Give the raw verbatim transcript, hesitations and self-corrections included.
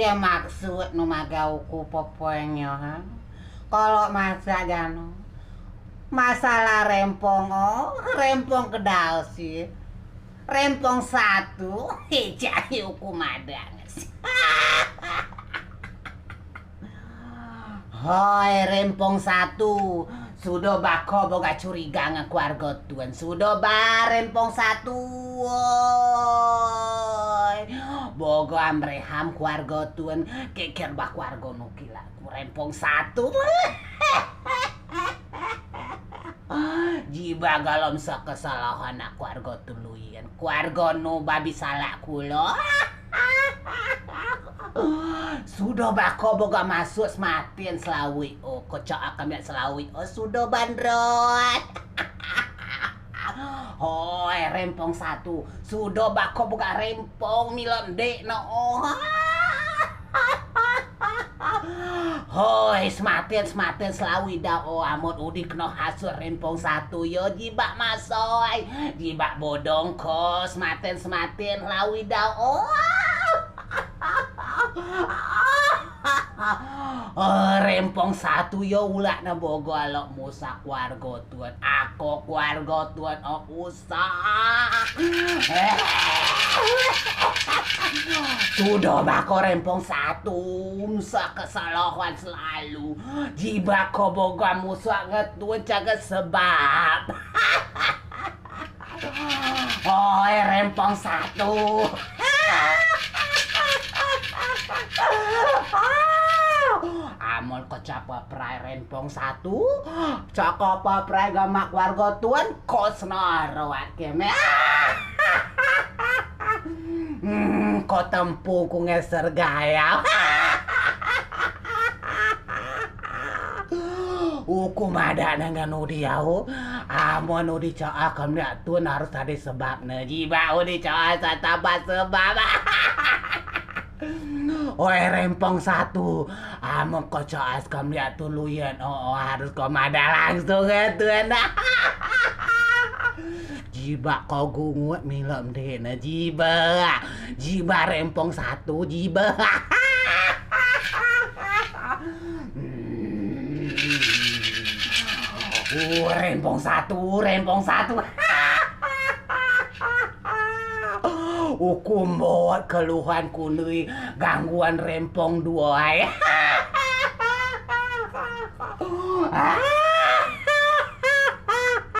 Maksud nu magea uku popoeng yo, ha? Kalau masak jano, masalah rempong o, rempong kedau si, rempong satu, ijai uku madeak si. Hoi, rempong satu, sudo ba ko boga curiga ngen keluargo tun. Sudo ba rempong satu, oi. Boga amreham keluargo tun, keker ba keluargo nu kilai ku rempong satu. Jibeak galom sekesalahan nak keluargo tun luyen. Keluargo nu babi salak kulo. Sudo ba ko boga masuk sematen selawei o, ko coa kemliak selawei o, sudo ba nrot. Hoi, rempong satu, sudo ba ko boga rempong milom dek no o. Hoi, sematen, sematen selawei dau o, amen udi keno hasut rempong satu yo, jibeak masoi, jibeak bodong ko, sematen, sematen selawei dau o. Oh, rempong satu yo ulak ne boga lok musa keluargo tun. Ako keluargo tun o usa. Sudo ba ko rempong satu, musa kesalahan selalu. Jibeak ko boga musa ngen tun coa gen sebab. Oi, rempong satu. Amen ko coa peprai rempong satu, coa ko peprai gamak keluargo tun, ko senoroat keme. Hmm, ko tempu ku ngeser gayau. Uku madeak ne ngen udi au. Amen udi coa kemliak tun harus ade sebab ne. Jibeak udi coa satabat sebab. Oi, rempong satu, amen ko coa kemliak tun luyen o, o, harus ko madeak langsung ngen tun. Jibeak ko gungut milom dek ne, jibeak. Jibeak rempong satu, jibeak. Hmm. Uh, rempong satu, rempong satu. Uku mbot keluhan kunei gangguan rempong duai.